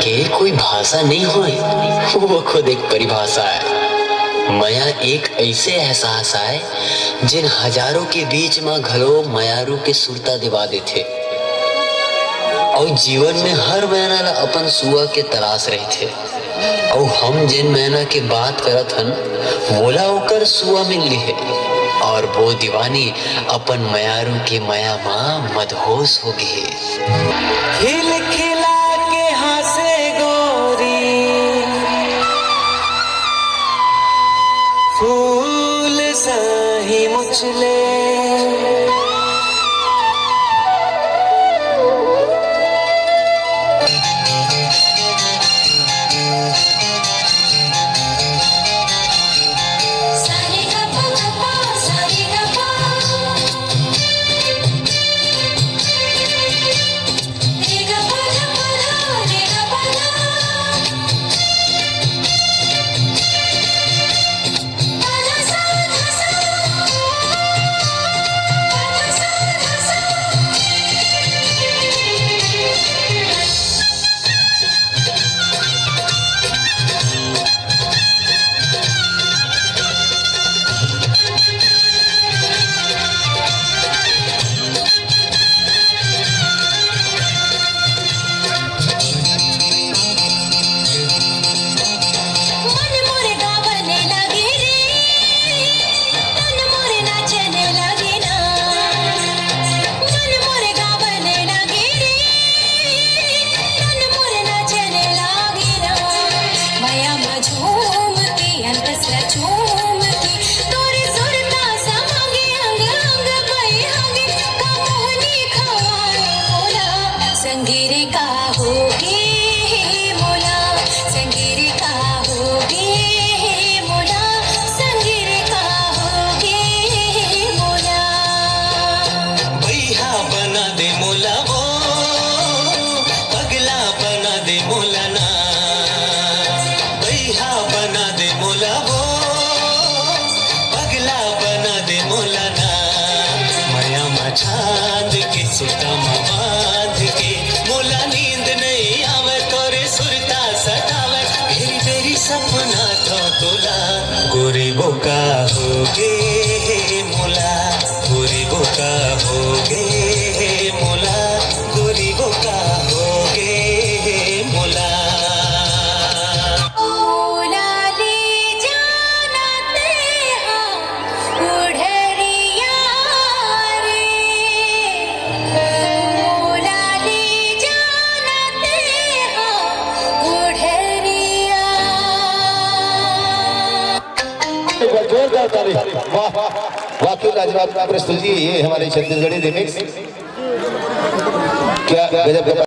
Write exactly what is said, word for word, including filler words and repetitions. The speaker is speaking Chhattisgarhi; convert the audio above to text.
ये कोई भाषा नहीं होय, वो खुद एक परिभाषा है। मया एक ऐसे एहसास आय, जेन हजारों के बीच म घलो मयारू के सुरता दिवा देथे। अउ जीवन में हर महीना ला अपन सुआ के तलाश रहिथे। अउ हम जेन महीना के बात करत हन, वोला ओकर सुआ मिल गे हे, और वो दीवानी अपन मयारू के मया म मदहोश हो गे हे। खिलखिला के हाँसे गोरी, फूल सही मुचले। एक बार जोरदार ताली। वाह, वाकई लाजवाब प्रस्तुति, ये हमारे छत्तीसगढ़ी रिमिक्स। क्या गजब का